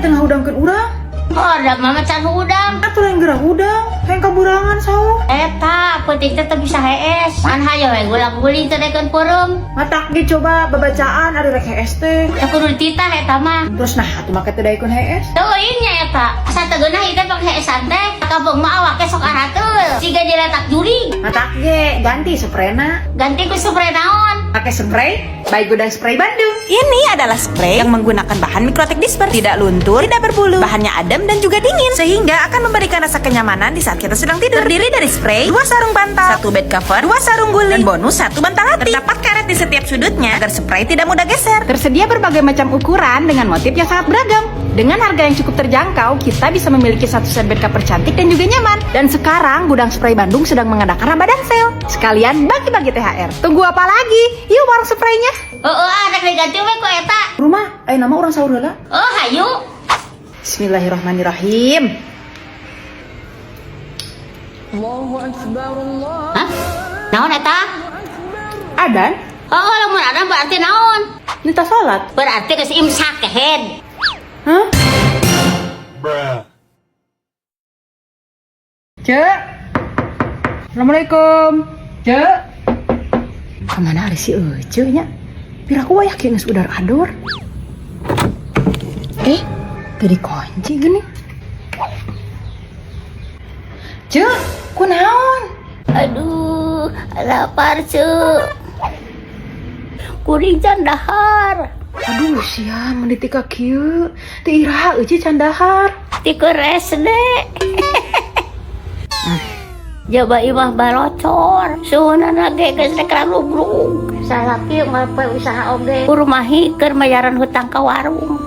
teu ngahudangkeun urang. Oh, da mama can hudang. Atuh lain geura hudang, hayang kaburangan saur. Eta, penting teh teu bisa hees. Kan hayo we gulang-guling teh dekeun peureum. Matak ge coba babacaan ari rek hees teh. Teu kudu dititah eta mah. Terus nah atuh make teu daekeun hees. Teuing nya eta. Asa teu geunah ieu teh pake heesan teh. Kampung mah awake sok arateul. Siga diletak jurig. Matak ge ganti sprayna. Ganti ku spray naon? Pakai spray by Gudang Spray Bandung. Ini adalah spray yang menggunakan bahan mikrotek disper. Tidak luntur, tidak berbulu, bahannya adem dan juga dingin. Sehingga akan memberikan rasa kenyamanan di saat kita sedang tidur. Terdiri dari spray, 2 sarung bantal, 1 bed cover, 2 sarung guling, dan bonus 1 bantal hati. Terdapat karet di setiap sudutnya agar spray tidak mudah geser. Tersedia berbagai macam ukuran dengan motif yang sangat beragam. Dengan harga yang cukup terjangkau, kita bisa memiliki satu set bed cover cantik dan juga nyaman. Dan sekarang Gudang Spray Bandung sedang mengadakan Ramadan sale. Sekalian bagi-bagi THR. Tunggu apa lagi? Yuk warung spraynya. Heeh, ah rek diganti we ku eta. Rumah, ayeuna mah urang sahur heula. Oh, hayu. Bismillahirrahmanirrahim. Hah? Naon eta? Adan, Oh, lamun adan berarti naon? nita salat. Berarti geus imsak kehed. Hah? Cek. Assalamualaikum. Cek. Kemana ari si Ece nya? Piraku wayah kieu geus udar ador. Eh, teu dikunci gini. Cek, kunaon? Aduh, lapar cek. Kuring can dahar. Aduh, sia meni tika kieu. Teu iraha Ece can dahar. Ti keur SD. Jaba imah balocor. Suhunana ge geus rek ralubrug. Salaki moal poe usaha oge. Kurumahi keur mayaran hutang ka warung.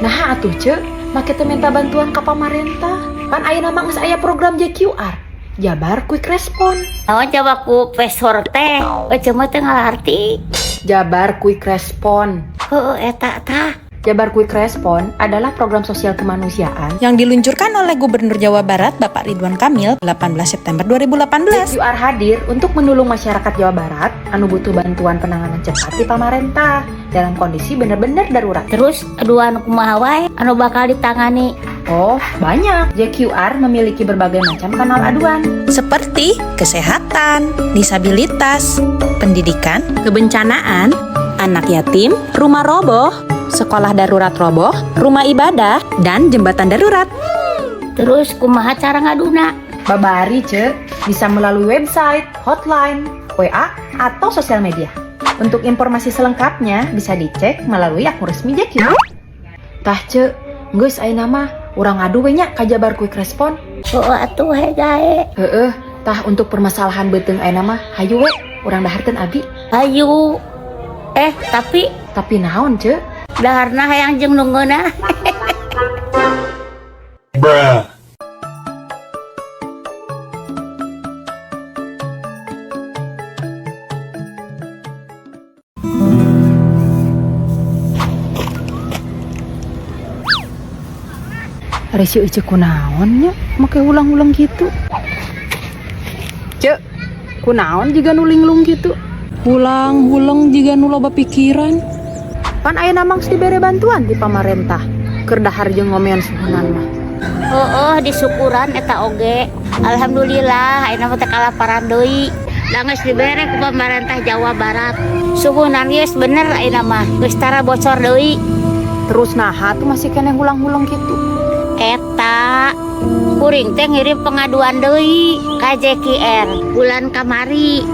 Nah atuh Cek, make teh minta bantuan ka pamarentah. Pan ayeuna mah geus aya program JQR. Jabar Quick Respon. Naon coba ku pesor teh. Ece mah teu ngalarti. Jabar Quick Respon. Heueuh eta tah. Jabar Quick Respon adalah program sosial kemanusiaan Yang diluncurkan oleh Gubernur Jawa Barat Bapak Ridwan Kamil 18 September 2018. JQR hadir untuk menolong masyarakat Jawa Barat anu butuh bantuan penanganan cepat di pamarentah dalam kondisi benar-benar darurat. Terus aduan kumaha wae anu bakal ditangani. Oh, banyak. JQR memiliki berbagai macam kanal aduan. Seperti kesehatan, disabilitas, pendidikan, kebencanaan, anak yatim, rumah roboh, sekolah darurat roboh, rumah ibadah, dan jembatan darurat. Terus kumaha cara ngaduna? Babari, Cek, bisa melalui website, hotline, WA, atau sosial media. Untuk informasi selengkapnya bisa dicek melalui akun resmi JQR. Tah, Cek, geus ayeuna mah urang ngadu we nya ka Jabar Quick Respon. Heueuh atuh he gae. Heeh, tah untuk permasalahan beuteung ayeuna mah hayu we urang daharkeun abi. Hayu. Eh, tapi Tapi naon, Cek? Daharna hayang jeung nu ngeunah. Bruh. Ari si Ece kunaon nya make ulang-ulang gitu. Cek, kunaon jiga nu linglung gitu. Hulang-huleng jiga nu loba pikiran. Pan ayeuna mah geus dibere bantuan di pamarentah. Keur dahar jeung ngomean suhunan mah. Heeh, disyukuran eta oge. Alhamdulillah ayeuna mah teu kalaparan deui. Da geus dibere ku pamarentah Jawa Barat. Suhunan geus bener ayeuna mah. Geus tara bocor deui. Terus naha tuh masih keneh hulang-huleng gitu. Eta kuring teh ngirim pengaduan deui ka JQR bulan kamari.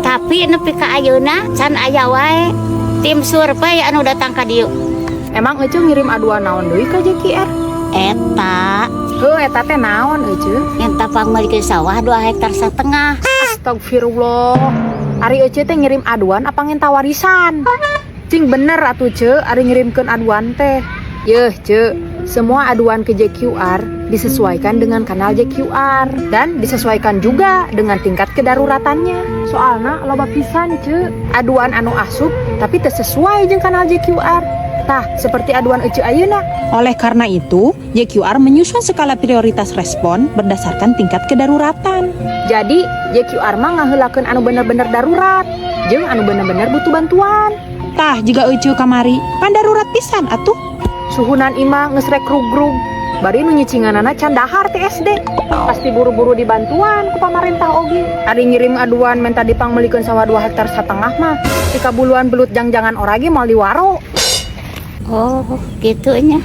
Tapi nepi ka ayeuna can aya wae tim survei anu datang ka dieu. Emang Ece ngirim aduan naon deui ka JQR? Eta Heuh, eta teh naon Ece? Nyenta pangmeulikeun sawah 2,5 hektar. Astagfirullah. Ari Ece teh ngirim aduan apa ngenta warisan? Cing bener atuh Ce, ari ngirimkeun aduan teh. Yeuh Ce, semua aduan ke JQR disesuaikan dengan kanal JQR dan disesuaikan juga dengan tingkat kedaruratannya. Soalna loba pisan Ce, aduan anu asup tapi teu sesuai jeung kanal JQR. Tah, seperti aduan Ece ayeuna. Oleh karena itu, JQR menyusun skala prioritas respon berdasarkan tingkat kedaruratan. Jadi, JQR mah ngaheulakeun anu bener-bener darurat, jeung anu bener-bener butuh bantuan. Tah, jiga Ece kamari, pan darurat pisan atuh. Suhunan imah geus rek rugrug. Bari nu nyicinganana can dahar ti SD. Pasti buru-buru dibantuan ku pamarentah oge. Ari ngirim aduan minta dipangmeulikeun sawah 2,5 hektar mah. Ti kabuluan belut jangjangan orage moal diwaro. Oh, gitu nya.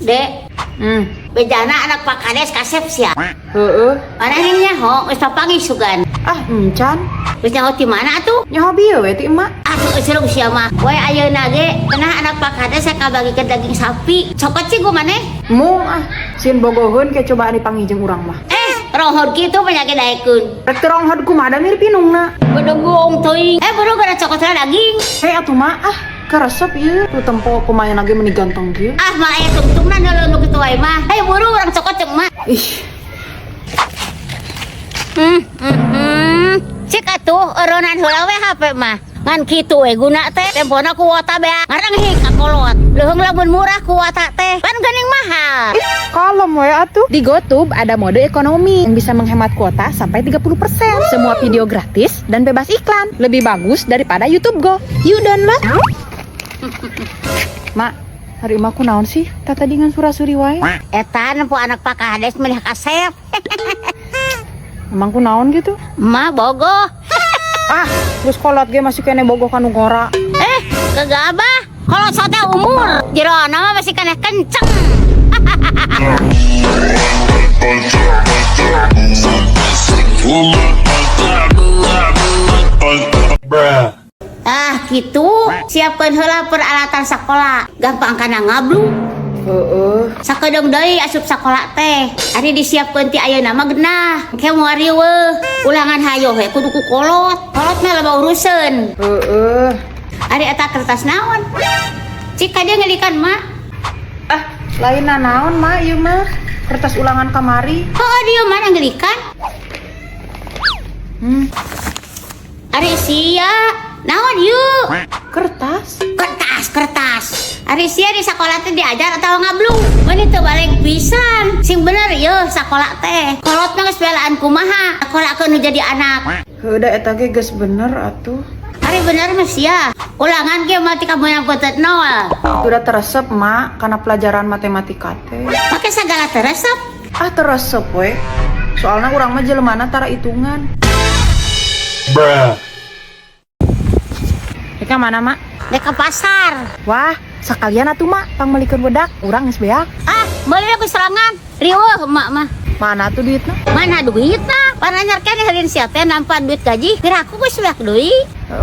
Dek, bejana anak Pak Kades kasep sia. Heeh. Mana ning nyaho geus papanggih sugan. Ah, encan. Geus nyaho ti mana atuh? Nyaho bieu we ti emak. Atuh euseurung sia mah. We ayeuna ge cenah anak Pak Kades kabagikeun daging sapi. Cokot sih maneh. Mung ah, sieun bogoheun ke cobaan dipanggih jeung urang mah. Rohod kitu penyakit daekeun. Rek teu ronghod kumaha da mirip indungna. Bedegong teuing. Buru gara cokot daging. Hei atuh mah ah, keresep ieu. Tuh tempo kumaha lagi meni ganteng kieu. Ah, mah aya tungtungna neuleuh nu kitu wae mah. Hayu buru urang cokot jeung mah. Ih, Cik atuh eureunnan heula we HP mah. Ngan kitu we guna teh tempona kuota beak. Ngarenghik ka kolot. Leuheung lamun murah kuota teh. Pan geuning mahal. Kalem we atuh. Di GoTube ada mode ekonomi yang bisa menghemat kuota sampai 30%. Semua video gratis dan bebas iklan. Lebih bagus daripada YouTube Go. Yuk download. Mak, hari emak ku naon sih? Tata dengan sura-suri wae. Eta nempo anak Pak Kades meni kasep. Emang ku naon gitu? Mah bogoh. Ah, geus kolot ge masih kene bogoh kanu ngora. Kegabah. Kolot sote umur. Jerona mah masih keneh kenceng. Ah, gitu. Siapkeun heula peralatan sakola. Gampang kana ngablu. Heeh. Sakedeung deui asup sakola teh. Ari disiapkeun ti ayeuna mah genah. Engke moal riweuh. Ulangan hayo we kudu ku kolot. Kolot mah loba uruseun. Heeh. Ari eta kertas naon? Cik ka dieu ngelikan mak. Ah, lain naon mak ieu mah. Kertas ulangan kamari. Heuh dieu mana ngelikan? Ari sia, naon ieu? Kertas? Kertas, kertas. Ari sia di sakola teh diajar atau ngablu? Meuni teu balik pisan. Sing bener yeuh sakola teh. Kolot mah geus belaan kumaha? Sakolakeun nu jadi anak. Heuh da eta ge geus bener atuh. Ari bener mah sia. Ulangan ge mah ti kameunang peuteut nol. Udah teresep mak karena pelajaran matematika teh. Pake sagala teresep. Ah teresep we. Soalnya urang mah jelemana tara hitungan. Bruh. Rek ka mana mak? Rek ka pasar. Wah, sekalian atuh mak pangmeulikeun wedak, urang geus beak. Ah, meuli ku serangan. Riweuh emak mah. Mana tuh duitna? Mana duitna? Pan anyar keneh heulin sia teh nampa duit gaji. Piraku geus beak deui.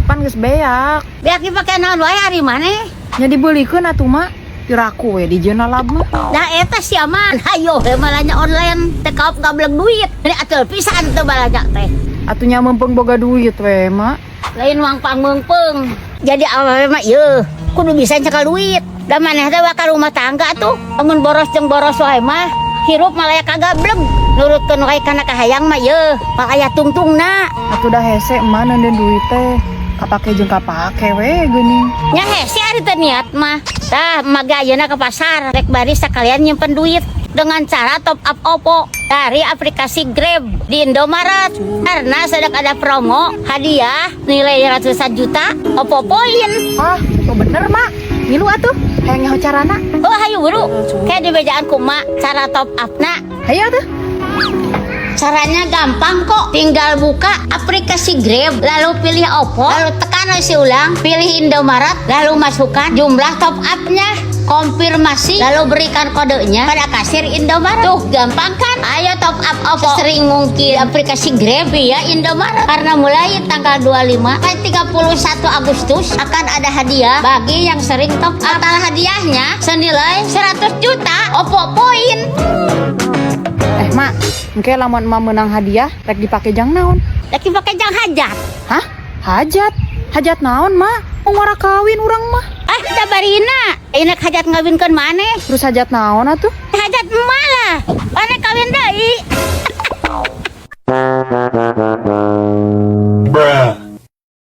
Pan geus beak. Beak dipake naon wae ari maneh? Nya dibeulikeun atuh mak. Piraku we dijieunna lab mah. Da eta sia mah. Hayo we malanya online teh kaop gablek duit. Ini atul pisan teu balanja teh. Atuh nya meungpeung boga duit we mak. Lain uang pangmeungpeung. Jadi awewe mah ieu kudu bisa ncekel duit. Da maneh teh bakal rumah tangga tuh. Amun boros jeung boros wae mah hirup malah kagableg. Nurutkeun wae kana kahayang mah ieu, mal aya tungtungna. Atuh da hese emak neundeun duit teh. Kapake jeung kapake we geuning. Nya hese ari teu niat mah. Tah emak ge ayeuna ke pasar rek bari sakalian nyimpen duit dengan cara top up OVO dari aplikasi Grab di Indomaret. Karena sedang ada promo hadiah nilai ratusan juta OVO poin. Ah, oh bener mak. Ngilu atuh, hayang nyaho carana. Oh hayu buru, kayak di bejaan ku mak cara top up na. Hayu atuh. Caranya gampang kok, tinggal buka aplikasi Grab, lalu pilih OVO, lalu tekan isi ulang, pilih Indomaret, lalu masukkan jumlah top up-nya, konfirmasi, lalu berikan kodenya pada kasir Indomaret. Tuh, gampang kan? Ayo top up OVO sering mungkin aplikasi Grab ya Indomaret. Karena mulai tanggal 25 sampai 31 Agustus akan ada hadiah bagi yang sering top up. Total hadiahnya senilai 100 juta OVO poin. Mak, engke lamun emak menang hadiah rek dipake jang naon? Rek dipake jang hajat. Hah? Hajat? Hajat naon, Mak? Mau ngora kawin urang mah. Ah, sabarina. Ini hajat ngawinkeun maneh. Terus hajat naon atuh? Hajat emak lah. Maneh kawin deui.